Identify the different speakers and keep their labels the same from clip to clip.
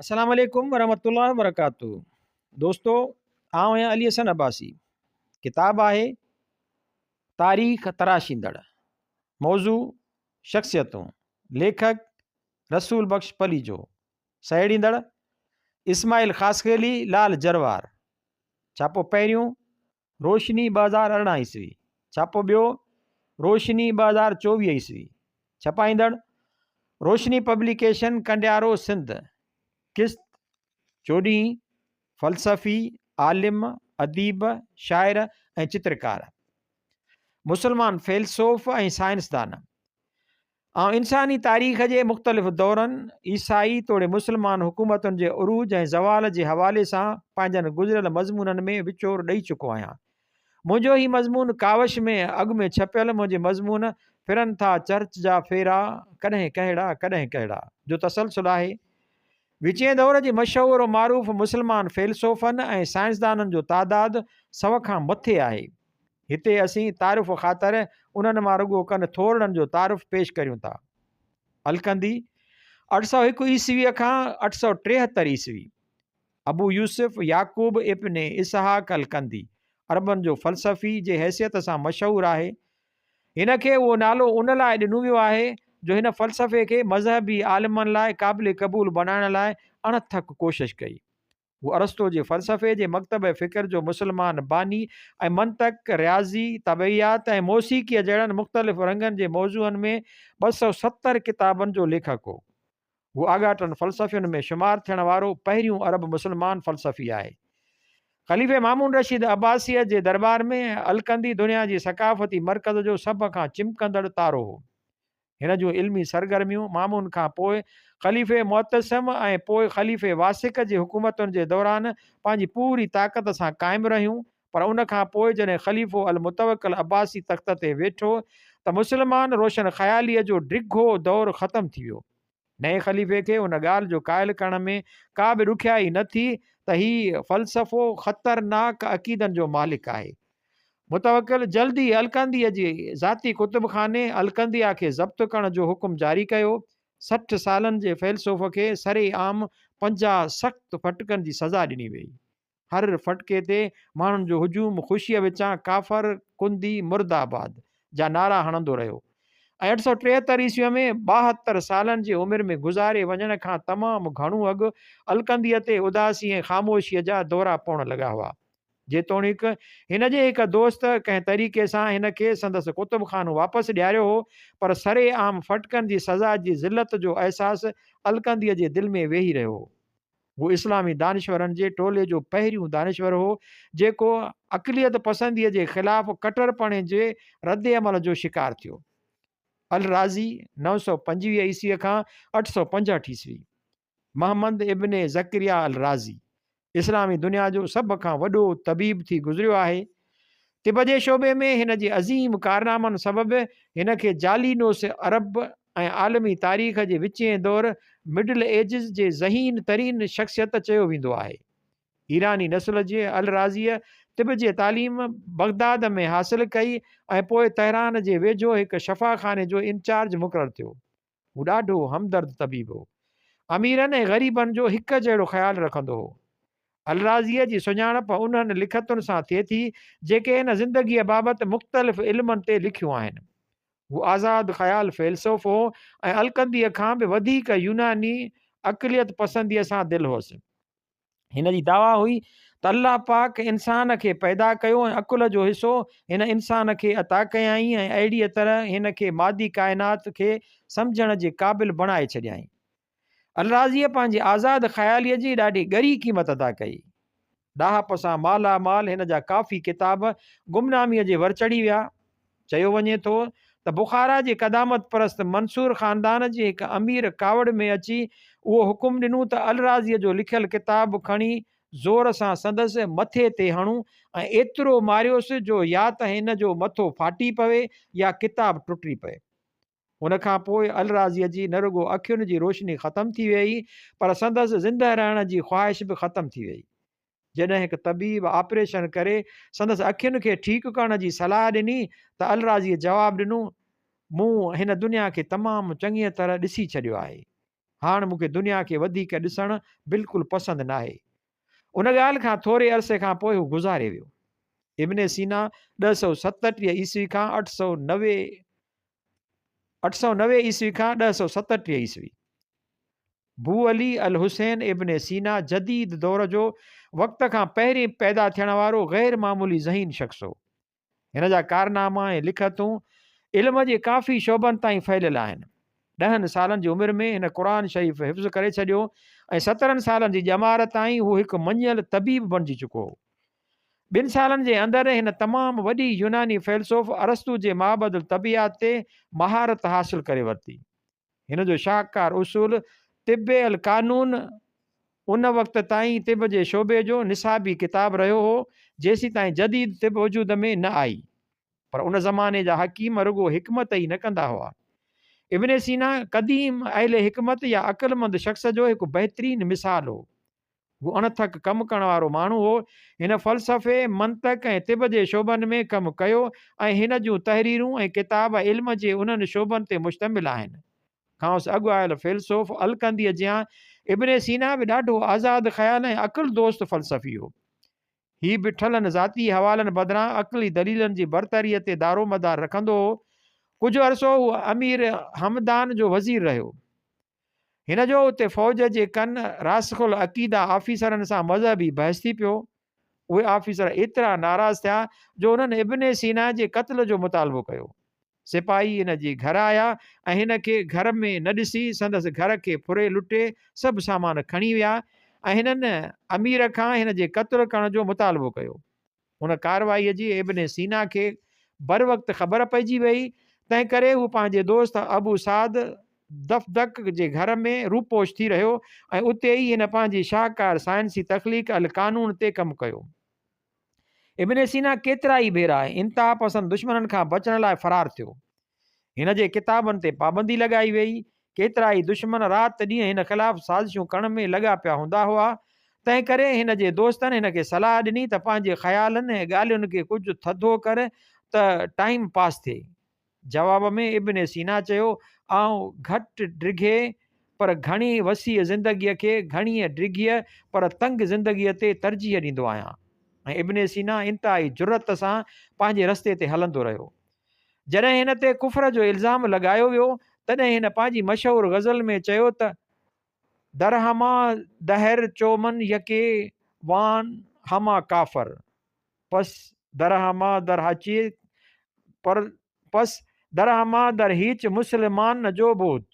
Speaker 1: السلام عليڪم ورحمة الله وبرڪاته دوستو آئون آهيان علي حسن عباسي ڪتاب آهي تاريخ تراشيندڙ موضوع شخصيتون ليکڪ رسول بخش پليجو سهيڙيندڙ اسماعيل خاصخيلي لال جروار ڇاپو پهريون روشني 2018 عيسوي، ڇاپو ٻيو، روشني 2024 عيسوي، ڇپائيندڙ، روشني پبليڪيشن ڪنڊيارو سنڌ، قسط چوڏهين، فلسفي، عالم، اديب، شاعر ۽ چترڪار، مسلمان فيلسوف ۽ سائنسدان. آئون انساني تاريخ جي مختلف دورن، عيسائي توڙي مسلمان حڪومتن جي عروج ۽ زوال جي حوالي سان پنهنجن گذريل مضمونن ۾ وچور ڏئي چڪو آهيان. منهنجو هي مضمون ڪاوش ۾ اڳ ۾ ڇپيل منهنجي مضمون ڦرن ٿا چرچ جا ڦيرا، ڪڏهن ڪهڙا ڪڏهن ڪهڙا جو تسلسل آهي. وچين دور جي مشهور و معروف مسلمان فيلسوفن ۽ سائنسدانن جو تعداد سو کان مٿي آهي. هتي اسين تعارف خاطر انهن مان رڳو ڪن ٿورڙن جو تعارف پيش ڪريون ٿا. الڪندي، 801 عيسويء کان 873 عيسوي، ابو يوسف يعقوب ابن اسحاق الڪندي، عربن جو فلسفي جي حيثيت سان مشهور آهي. هن کي اهو نالو ان لاء ڏنو ويو آهي جو هن فلسفي کي مذهبي عالمن لاء قابل قبول بڻائڻ لاء اڻٿڪ ڪوشش ڪئي. هو ارسطو جي فلسفي جي مڪتبه فڪر جو مسلمان باني ۽ منطق، رياضي، طبعيات ۽ موسيقيء جهڙن مختلف رنگن جي موضوعن ۾ 270 ڪتابن جو ليکڪ هو. هو آڳاٽن فلسفين ۾ شمار ٿيڻ وارو پهريون عرب مسلمان فلسفي آهي. خليفي مامون رشيد عباسيء جي درٻار ۾ الڪندي دنيا جي ثقافتي مرڪز جو سڀ کان چمڪندڙ تارو هو. هن جون علمي سرگرميون مامون کان پوء خليفي معتصم ۽ پوء خليفي واثق جي حڪومتن جي دوران پنهنجي پوري طاقت سان قائم رهيون پر ان کان پوء جڏهن خليفو المتوڪل عباسي تخت تي ويٺو ته مسلمان روشن خياليء جو ڊگهو دور ختم ٿي ويو. نئين خليفي کي ان ڳالهه جو قائل ڪرڻ ۾ ڪا به ڏکيائي نه ٿي ته هي فلسفو خطرناڪ عقيدن جو مالڪ آهي. متوڪل جلد ئي الڪنديء جي ذاتي ڪتب خاني الڪنديه کي ضبط ڪرڻ جو حڪم جاري ڪيو. 60 سالن جي فيلسوف کي سري عام 50 سخت ڦٽڪن جي سزا ڏني ويئي. هر ڦٽڪي تي ماڻهن جو هجوم خوشيء وچان ڪافر، ڪندي، مرده آباد جا نعرا هڻندو رهيو ۽ 873 عيسويء ۾ 72 سالن جي عمر ۾ گذاري وڃڻ کان تمام گهڻو اڳ الڪنديء تي اداسي ۽ خاموشيء جا دورا پوڻ لڳا هئا. جيتوڻيڪ هن جي هڪ دوست ڪنهن طريقي سان هن کي سندس ڪتب خانو واپس ڏياريو هو، پر سري عام ڦٽڪن جي سزا جي ذلت جو احساس الڪنديء جي دل ۾ ويهي رهيو هو. هو اسلامي دانشورن جي ٽولي جو پهريون دانشور هو، جيڪو عقليت پسنديء جي خلاف ڪٽرپڻي جي ردعمل جو شڪار ٿيو. الرازي، 925 عيسويء کان 865 عيسوي، محمد ابن زڪريا الرازي، اسلامي دنيا جو سڀ کان وڏو طبيب ٿي گذريو آهي. طب جي شعبي ۾ هن جي عظيم ڪارنامن سبب هن کي جالينوس عرب ۽ عالمي تاريخ جي وچين دور، Middle Ages، جي ذهين ترين شخصيت چيو ويندو آهي. ايراني نسل جي الرازيء طب جي تعليم بغداد ۾ حاصل ڪئي ۽ پوء تهران جي ويجهو هڪ شفاخاني جو انچارج مقرر ٿيو. هو ڏاڍو همدرد طبيب هو. اميرن ۽ غريبن جو هڪ جهڙو خيال رکندو هو. الرازيء جي سڃاڻپ انهن لکتن سان ٿئي ٿي، جيڪي هن زندگيء بابت مختلف علمن تي لکيون آهن. هو آزاد خيال فيلسوف هو ۽ الڪنديء کان به وڌيڪ يوناني عقليت پسنديء سان دل هوس. هن جي دعويٰ هئي ته الله پاڪ انسان کي پيدا ڪيو ۽ عقل جو حصو هن انسان کي عطا ڪيائين ۽ اهڙيء طرح هن کي مادي ڪائنات کي سمجهڻ جي قابل بڻائي ڇڏيائين. الرازيء پنهنجي آزاد خياليء جي ڏاڍي ڳري قيمت ادا ڪئي. ڏاهپ سان مالا مال هن جا ڪافي ڪتاب گمناميء جي ور چڙهي ويا. چيو وڃي ٿو ته بخارا جي قدامت پرست منصور خاندان جي هڪ امير ڪاوڙ ۾ اچي اهو حڪم ڏنو ته الرازيء جو لکيل ڪتاب کڻي زور سان سندس مٿي تي هڻون ۽ ايترو ماريوس جو يا ته هن جو مٿو ڦاٽي پوي يا ڪتاب ٽٽي پئي. ان کان پوء الرازيء جي نه رڳو اکين جي روشني ختم ٿي ويئي پر سندس زندهه رهڻ جي خواهش به ختم ٿي ويئي. جڏهن هڪ طبيب آپريشن ڪري سندس اکين کي ٺيڪ ڪرڻ جي صلاح ڏني ته الرازيء جواب ڏنو، مون هن دنيا کي تمام چڱيء طرح ڏسي ڇڏيو آهي. هاڻ مون کي دنيا کي وڌيڪ ڏسڻ بلڪل پسند ناهي. ان ڳالهه کان ٿوري عرصي کان پوء هو گذاري ويو. ابن سينا 1037 عيسوي کان 890 890 عيسوي کان 1037 عيسوي. بو علي الحسين ابن سينا جديد دور جو وقت کان پهرين پيدا ٿيڻ وارو غير معمولي ذهين شخص هو. هن جا ڪارناما ۽ لکتون علم جي ڪافي شعبن تائين ڦهليل آهن. ڏهن سالن جي عمر ۾ هن قرآن شريف حفظ ڪري ڇڏيو ۽ 17 سالن جي ڄمار تائين هو هڪ مڃيل طبيب بڻجي چڪو هو. ٻن سالن جي اندر هن تمام وڏي يوناني فيلسوف ارسطو جي مابعد الطبيعات تي مهارت حاصل ڪري ورتي. هن جو شاهڪار اصول طب القانون ان وقت تائين طب جي شعبي جو نصابي ڪتاب رهيو هو، جيسيتائين جديد طب وجود ۾ نه آئي. پر ان زماني جا حڪيم رڳو حڪمت ئي نه ڪندا هئا. ابن سينا قديم اهل حڪمت يا عقلمند شخص جو هڪ بهترين مثال هو. هو اڻٿڪ ڪم ڪرڻ وارو ماڻهو هو. هن فلسفي، منطق ۽ طب جي شعبن ۾ ڪم ڪيو ۽ هن جون تحريرون ۽ ڪتاب علم جي انهن شعبن تي مشتمل آهن. کانئس اڳ آيل فيلسوف الڪنديء جيان ابن سينا به ڏاڍو آزاد خيال ۽ عقل دوست فلسفي هو. هي به ٺلهن ذاتي حوالن بدران عقلي دليلن جي برتريء تي دارومدار رکندو هو. ڪجهه عرصو هو امير همدان جو وزير رهيو. هن جو اتي فوج جي ڪن راسخ العقيده آفيسرن سان مذهبي بحث ٿي پيو. اهي آفيسر ايترا ناراض ٿيا جو انهن ابن سينا جي قتل جو مطالبو ڪيو. سپاهي هن جي گهر آيا ۽ هن کي گهر ۾ نه ڏسي سندس گهر کي ڦري لٽي سڀ سامان کڻي ويا ۽ هنن امير کان هن جي قتل ڪرڻ جو مطالبو ڪيو. ان ڪارروائيء جي ابن سينا کي بروقت خبر پئجي ويئي، تنهن ڪري هو پنهنجي دوست ابو سعد دفدق جي گهر ۾ روپوش ٿي رهيو ۽ اتي ئي هن پنهنجي شاهڪار سائنسي تخليق القانون تي ڪم ڪيو. ابن سينا ڪيترائي ڀيرا انتهاپسند دشمنن کان بچڻ لاء فرار ٿيو. هن جي ڪتابن تي پابندي لڳائي ويئي. ڪيترائي دشمن رات ڏينهن هن خلاف سازشون ڪرڻ ۾ لڳا پيا هوندا هئا. تنهن ڪري هن جي دوستن هن کي صلاح ڏني ته پنهنجي خيالن ۽ ڳالهين کي ڪجهه ٿڌو ڪر ته ٽائيم پاس ٿئي. جواب ۾ ابن سينا چيو، آئون گهٽ ڊگهي پر گهڻي وسيع زندگيء کي گهڻيء ڊگهيء پر تنگ زندگيء تي ترجيح ڏيندو آهيان. ۽ ابن سينا انتهائي جرئت سان پنهنجي رستي تي هلندو رهيو. جڏهن هن تي ڪفر جو الزام لڳايو ويو، تڏهن هن پنهنجي مشهور غزل ۾ چيو ته، درهما دهر چومن يڪي وان هما ڪافر، پس درهما در هچي پر پس درهما در هيچ مسلمان نه جو بود.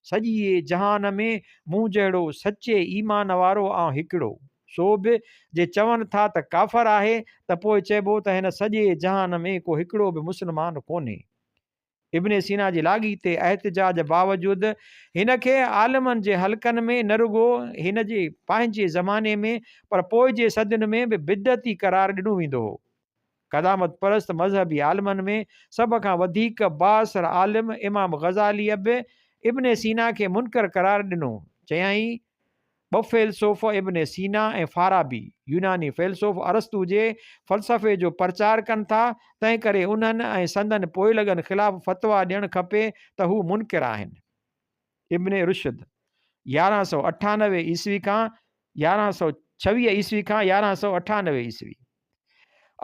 Speaker 1: سڄي جهان ۾ مون جهڙو سچي ايمان وارو آئون هڪڙو، سو به جي چون ٿا ته ڪافر آهي ته پوء چئبو ته هن سڄي جهان ۾ ڪو هڪڙو به مسلمان ڪونهي. ابن سينا جي لاڳيتي احتجاج باوجود هن کي عالمن جي حلقن ۾ نه رڳو هن جي پنهنجي زماني ۾ پر پوء جي صدين ۾ به بدعتي قرار ڏنو ويندو هو. قدامت پرست مذهبي عالمن ۾ سڀ کان وڌيڪ بااثر عالم امام غزاليء به ابن سينا کي منڪر قرار ڏنو. چيائين، ٻه فيلسوف ابن سينا ۽ فارابي، يوناني فيلسوف ارسطو جي فلسفي جو پرچار ڪن ٿا، تنهنڪري انهن ۽ سندن پوئلڳن خلاف فتويٰ ڏيڻ کپي ته هو منڪر آهن. ابن رشد، 1198 عيسوي کان 1126 عيسوي کان 1198 عيسوي.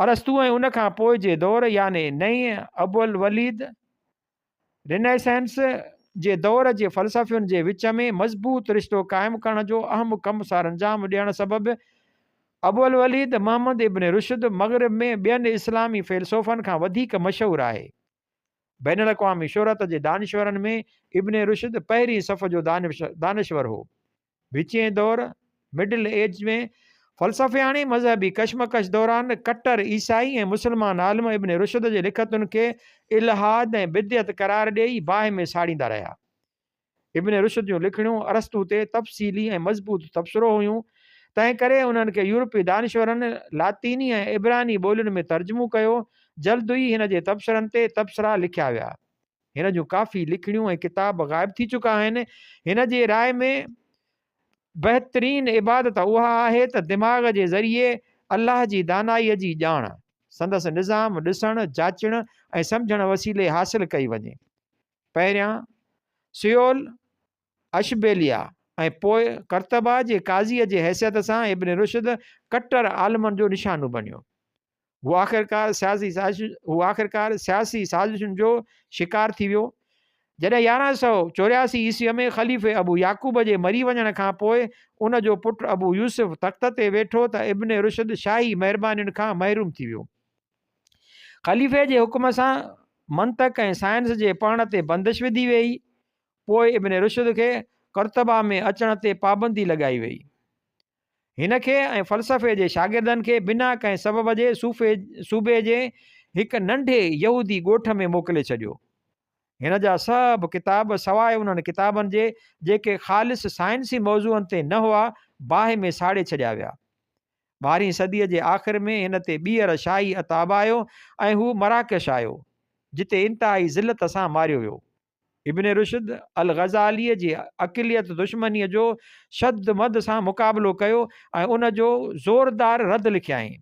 Speaker 1: ارسطو ۽ ان کان پوء جي دور يعني نئين ابوالوليد Renaissance جي دور جي فلسفين جي وچ ۾ مضبوط رشتو قائم ڪرڻ جو اهم ڪم سرانجام ڏيڻ سبب ابوالوليد محمد ابن رشد مغرب ۾ ٻين اسلامي فيلسوفن کان وڌيڪ مشهور آهي. بين الاقوامي شهرت جي دانشورن ۾ ابن رشد پهرين صف جو دانشور هو. وچين دور، Middle Age، ۾ فلسفياڻي مذهبي ڪشمڪش دوران ڪٽر عيسائي ۽ مسلمان عالم ابن رشد جي لکتن کي الحاد ۽ بدعت قرار ڏيئي باهه ۾ ساڙيندا رهيا. ابن رشد جون لکڻيون ارسطو تي تفصيلي ۽ مضبوط تبصرو هيون، تنهن ڪري انهن کي يورپي دانشورن لاطيني ۽ عبراني ٻولين ۾ ترجمو ڪيو. جلد ئي هن جي تبصرن تي تبصرا لکيا ويا. هن جون ڪافي لکڻيون ۽ ڪتاب غائب ٿي چڪا آهن. هن جي راء ۾ بهترين عبادت اها آهي ته دماغ جي ذريعي الله جي دانائيء جي ڄاڻ، سندس نظام ڏسڻ، جاچڻ ۽ سمجهڻ وسيلي حاصل ڪئي وڃي. پهريان سيول. اشبيليه ۽ پوء قرطبه جي قاضيء جي حيثيت سان ابن رشد ڪٽر عالمن جو نشانو بڻيو. هو آخرڪار سياسي هو آخرڪار سياسي سازشن جو شڪار ٿي ويو. جڏهن 1184 عيسويء ۾ خليفي ابو يعقوب جي مري وڃڻ کان پوء ان جو پٽ ابو يوسف تخت تي ويٺو ته ابن رشد شاهي مهربانين کان محروم ٿي ويو. خليفي جي حڪم سان منطق ۽ سائنس جي پڙهڻ تي بندش وڌي ويئي. پوء ابن رشد کي قرطبه ۾ اچڻ تي پابندي لڳائي ويئي. هن کي ۽ فلسفي جي شاگردن کي بنا ڪنهن سبب جي صوفي صوبي جي هڪ ننڍي يهودي ڳوٺ ۾ موڪلي ڇڏيو. هن جا سڀ ڪتاب سواء انهن ڪتابن جي جيڪي خالص سائنسي موضوعن تي نه هئا، باهه ۾ ساڙي ڇڏيا ويا. ٻارهين صديء جي آخر ۾ هن تي ٻيهر شاهي عتاب آيو ۽ هو مراڪش آيو، جتي انتهائي ذلت سان ماريو ويو. ابن رشد الغزاليء جي عقليت دشمنيء جو شد مد سان مقابلو ڪيو ۽ ان جو زوردار رد لکيائين.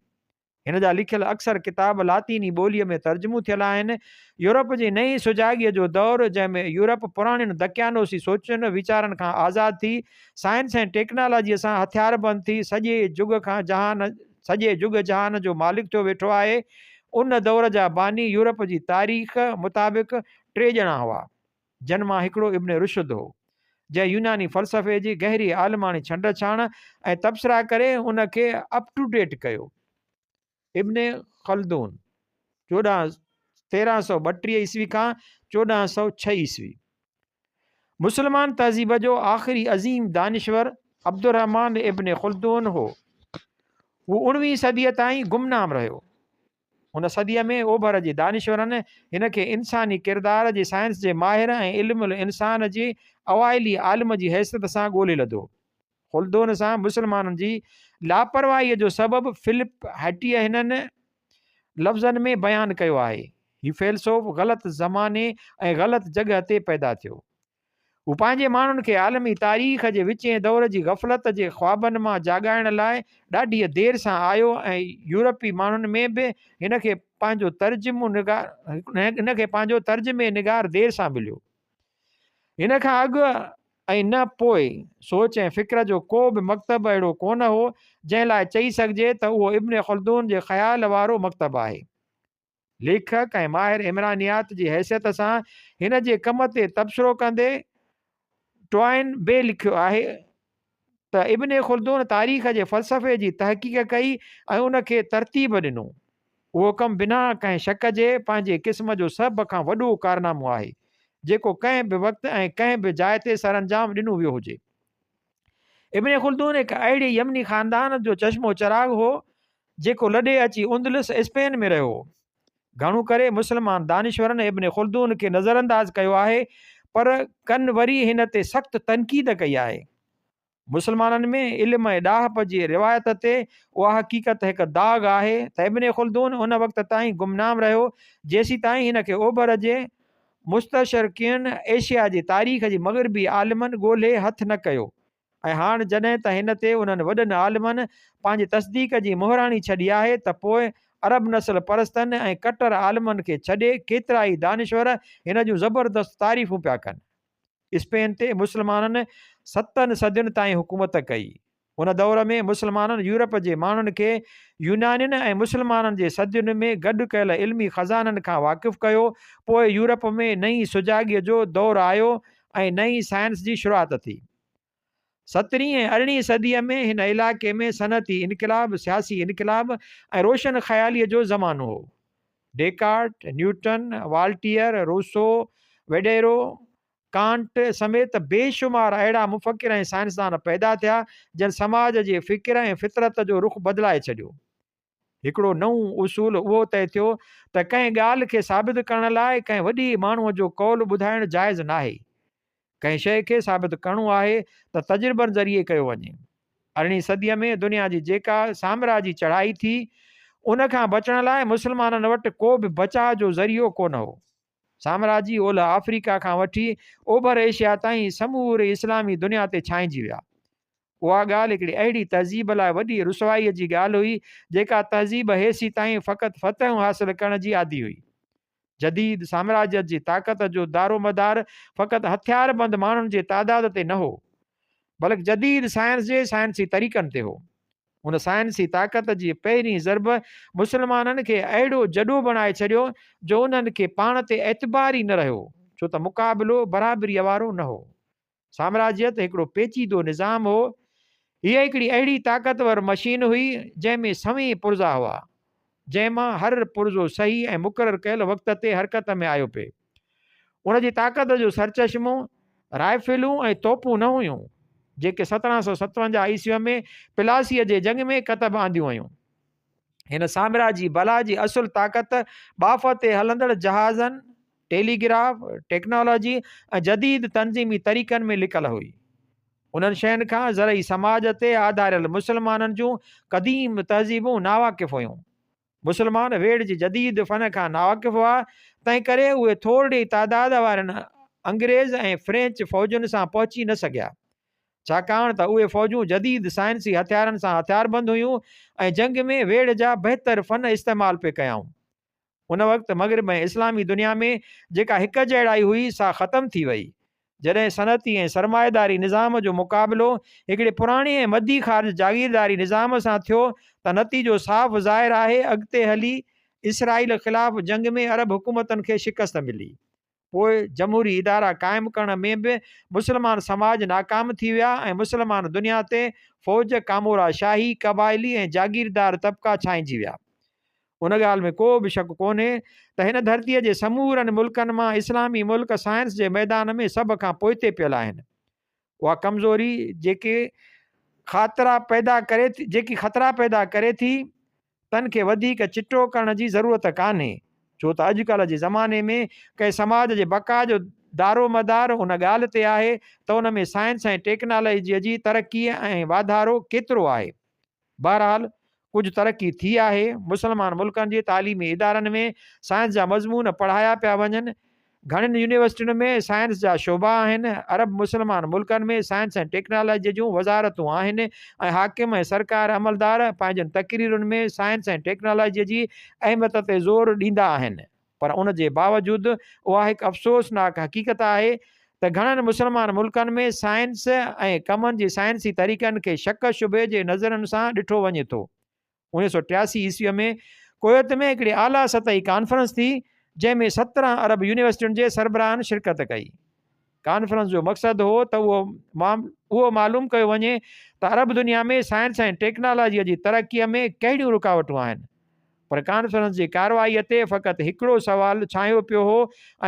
Speaker 1: هن جا لکيل اڪثر ڪتاب لاطيني ٻوليء ۾ ترجمو ٿيل آهن. يورپ جي نئين سجاڳيء جو دور، جنهن ۾ يورپ پراڻين دقيانوسي سوچن، ويچارن کان آزاد ٿي، سائنس ۽ ٽيڪنالاجيء سان هٿياربند ٿي سڄي جڳ کان جهان سڄي جڳ جهان جو مالڪ ٿيو ويٺو آهي، ان دور جا باني يورپ جي تاريخ مطابق ٽي ڄڻا هئا، جن مان هڪڙو ابن رشد هو، جنهن يوناني فلسفي جي گهري عالماڻي ڇنڊ ڇاڻ ۽ تبصرا ڪري ان کي اپ ٽو ڊيٽ ڪيو. ابن خلدون، چوڏهن 1332 عيسوي کان 1406 عيسوي، مسلمان تهذيب جو آخري عظيم دانشور عبدالرحمان ابن خلدون هو. هو اڻويهين صديء تائين گمنام رهيو. هن صديء ۾ اوڀر جي دانشورن هن کي انساني ڪردار جي سائنس جي ماهر ۽ علم الانسان جي اوائلي عالم جي حيثيت سان ڳولي لڌو. خلدون سان مسلمانن جي لاپرواهيء جو سبب فلپ هٽيء هنن لفظن ۾ بيان ڪيو آهي، هي فيلسوف غلط زماني ۽ غلط جڳهه تي پيدا ٿيو. هو پنهنجي ماڻهن کي عالمي تاريخ جي وچين دور جي غفلت جي خوابن مان جاڳائڻ لاء ڏاڍيء دير سان آيو ۽ يورپي ماڻهن ۾ به هن کي پنهنجو ترجمو نگار هن کي پنهنجو ترجمي نگار دير سان مليو. هن کان اڳ ۽ نه پوء سوچ ۽ فڪر جو ڪو به مڪتب اهڙو ڪونه هو، جنهن لاء چئي سگهجي ته اهو ابن خلدون جي خيال وارو مڪتب آهي. ليکڪ ۽ ماهر عمرانيات جي حيثيت سان هن جي ڪم تي تبصرو ڪندي ٽوائن بي لکيو آهي ته ابن خلدون تاريخ جي فلسفي جي تحقيق ڪئي ۽ ان کي ترتيب ڏنو. اهو ڪم بنا ڪنهن شڪ جي پنهنجي قسم جو سڀ کان وڏو ڪارنامو آهي، جيڪو ڪنهن به وقت ۽ ڪنهن به جاء تي سرانجام ڏنو ويو هجي. ابن خلدون هڪ اهڙي يمني خاندان جو چشم و چراغ هو، جيڪو لڏي اچي اندلس، اسپين، ۾ رهيو هو. گهڻو ڪري مسلمان دانشورن ابن خلدون کي نظرانداز ڪيو آهي، پر ڪن وري هن تي سخت تنقيد ڪئي آهي. مسلمانن ۾ علم ۽ ڏاهپ جي روايت تي اها حقيقت هڪ داغ آهي ته ابن خلدون ان وقت تائين گمنام رهيو، جيسيتائين هن کي اوڀر جي مستشرقين ايشيا جي تاريخ جي مغربي عالمن ڳولهي هٿ نه ڪيو ۽ هاڻ جڏهن ته هن تي انهن وڏن عالمن پنهنجي تصديق جي مهراڻي ڇڏي آهي ته پوء عرب نسل پرستن ۽ ڪٽر عالمن کي ڇڏي ڪيترائي دانشور هن جون زبردست تعريفون پيا ڪن. اسپين تي مسلمانن ستن صدين تائين حڪومت ڪئي. ان دور ۾ مسلمانن يورپ جي ماڻهن کي يونانين ۽ مسلمانن جي صدين ۾ گڏ ڪيل علمي خزانن کان واقف ڪيو. پوء يورپ ۾ نئين سجاڳيء جو دور آيو ۽ نئين سائنس جي شروعات ٿي. سترهين ۽ ارڙهين صديء ۾ هن علائقي ۾ صنعتي انقلاب، سياسي انقلاب ۽ روشن خياليء جو زمانو هو. Descartes, Newton, Voltaire, Rousseau, Diderot, Kant سميت بيشمار اهڙا مفڪر ۽ سائنسدان پيدا ٿيا، جن سماج جي فڪر ۽ فطرت جو رخ بدلائي ڇڏيو. هڪڙو نئون اصول اهو طئي ٿيو ته ڪنهن ڳالهه کي ثابت ڪرڻ لاء ڪنهن وڏي ماڻهوء جو قول ٻڌائڻ جائز ناهي. ڪنهن شيء کي ثابت ڪرڻو آهي ته تجربن ذريعي ڪيو وڃي. ارڙهين صديء ۾ دنيا جي جيڪا سامراجي چڙهائي ٿي، ان کان بچڻ لاء مسلمانن وٽ ڪو به بچاء جو ذريعو ڪونه هو. سامراجي اولهه آفريڪا کان وٺي اوڀر ايشيا تائين سموري اسلامي دنيا تي ڇانئجي ويا. اها ڳالهه هڪڙي اهڙي تهذيب لاء وڏي رسوائيء جي ڳالهه هئي، جيڪا تهذيب هيسيتائين فقط فتحون حاصل ڪرڻ جي عادي هئي. جديد سامراجيت جي طاقت جو دارومدار فقط هٿياربند ماڻهن جي تعداد تي نه هو، بلڪ جديد سائنس جي سائنسي طريقن تي هو. ان سائنسي طاقت جي پهرين ضرب مسلمانن کي اهڙو جڏو بڻائي ڇڏيو جو انهن کي پاڻ تي اعتبار ئي نه رهيو، ڇو ته مقابلو برابريء وارو نه هو. سامراجيت هڪڙو پيچيدو نظام هو. هيء هڪڙي اهڙي طاقتور مشين هئي، جنهن ۾ سوين پرزا هئا، جنهن مان هر پرزو صحيح ۽ مقرر ڪيل وقت تي حرڪت ۾ آيو پئي. ان جي طاقت جو سرچشمو رائفلون ۽ توپون نه هيون، جيڪي 1757 عيسويء ۾ پلاسيء جي جنگ ۾ ڪتب آنديون ويون. هن سامراجي بلا جي اصل طاقت ٻاڦ تي هلندڙ جهازن، ٽيليگراف، ٽيڪنالاجي ۽ جديد تنظيمي طريقن ۾ لڪل هئي. انهن شين کان زرعي سماج تي آڌاريل مسلمانن جون قديم تهذيبون ناواقف هيون. مسلمان ويڙهه جي جديد فن کان ناواقف هئا، تنهنڪري اهي ٿورڙي تعداد وارين انگريز ۽ فرينچ فوجن سان پهچي نه سگهيا. ڇاڪاڻ ته اهي فوجون جديد سائنسي هٿيارن سان هٿياربند هيون ۽ جنگ ۾ ويڙهه جا بهتر فن استعمال پئي ڪيائون. ان وقت مغرب ۽ اسلامي دنيا ۾ جيڪا هڪ جهڙائي هئي سا ختم ٿي وئي. جڏهن صنعتي ۽ سرمائيداري نظام جو مقابلو هڪڙي پراڻي ۽ مدي خارج جاگيرداري نظام سان ٿيو ته نتيجو صاف ظاهر آهي اڳتي هلي اسرائيل خلاف جنگ ۾ عرب حڪومتن کي شڪست ملي. پوء جمهوري ادارا قائم ڪرڻ ۾ به مسلمان سماج ناڪام ٿي ويا ۽ مسلمان دنيا تي فوج، ڪامورا شاهي، قبائلي ۽ جاگيردار طبقا ڇانئجي ويا. ان ڳالهه ۾ ڪو به شڪ ڪونهي ته هن ڌرتيء جي سمورن ملڪن مان اسلامي ملڪ سائنس جي ميدان ۾ سڀ کان پوئتي پيل آهن. اها ڪمزوري جيڪي خاطرا پيدا ڪري ٿي جيڪي خطرا پيدا ڪري ٿي تن کي وڌيڪ چٽو ڪرڻ جي ضرورت ڪانهي، ڇو ته اڄڪلهه جي زماني ۾ ڪنهن سماج جي بقا جو دارومدار ان ڳالهه تي آهي ته ان ۾ سائنس ۽ ٽيڪنالاجيء جي ترقيء ۽ واڌارو ڪيترو آهي. بهرحال ڪجهه ترقي ٿي آهي، مسلمان ملڪن جي تعليمي ادارن ۾ سائنس جا مضمون پڙهايا پيا وڃن، گهڻين يونيورسٽين ۾ سائنس جا شعبا آهن، عرب مسلمان ملڪن ۾ سائنس ۽ ٽيڪنالاجيء جون وزارتون آهن ۽ حاڪم ۽ سرڪار عملدار پنهنجن تقريرن ۾ سائنس ۽ ٽيڪنالاجيء جي اهميت تي زور ڏيندا آهن پر ان جي باوجود اها هڪ افسوسناڪ حقيقت آهي ته گهڻن مسلمان ملڪن ۾ سائنس ۽ ڪمن جي سائنسي طريقن کي شڪ شبهي جي نظرن سان ڏٺو وڃي ٿو. 1983 عيسويء ۾ ڪويت ۾ هڪڙي اعليٰ سطحي ڪانفرنس ٿي، جنهن ۾ 17 عرب يونيورسٽين جي سربراهن شرڪت ڪئي. ڪانفرنس جو مقصد هو ته اهو معلوم ڪيو وڃي ته عرب دنيا ۾ سائنس ۽ ٽيڪنالاجيء جي ترقيء ۾ ڪهڙيون رڪاوٽون آهن. پر ڪانفرنس جي ڪارروائيء تي فقط هڪڙو سوال ڇانيو پيو هو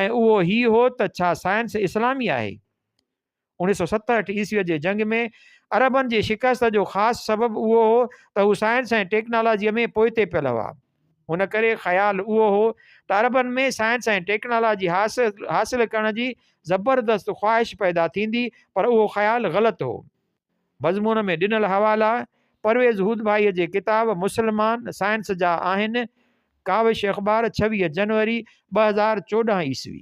Speaker 1: ۽ اهو هي هو ته ڇا سائنس اسلامي آهي؟ 1967 عيسويء جي جنگ ۾ عربن جي شڪست جو خاص سبب اهو هو ته هو سائنس ۽ ٽيڪنالاجيء ۾ پوئتي پيل هئا. ان ڪري خيال اهو هو ته عربن ۾ سائنس ۽ ٽيڪنالاجي حاصل ڪرڻ جي زبردست خواهش پيدا ٿيندي پر اهو خيال غلط هو. مضمون ۾ ڏنل حوالا پرويز هودڀائيء جي ڪتاب مسلمان سائنس جا آهن، ڪاوش اخبار 26 جنوري 2014 عيسوي.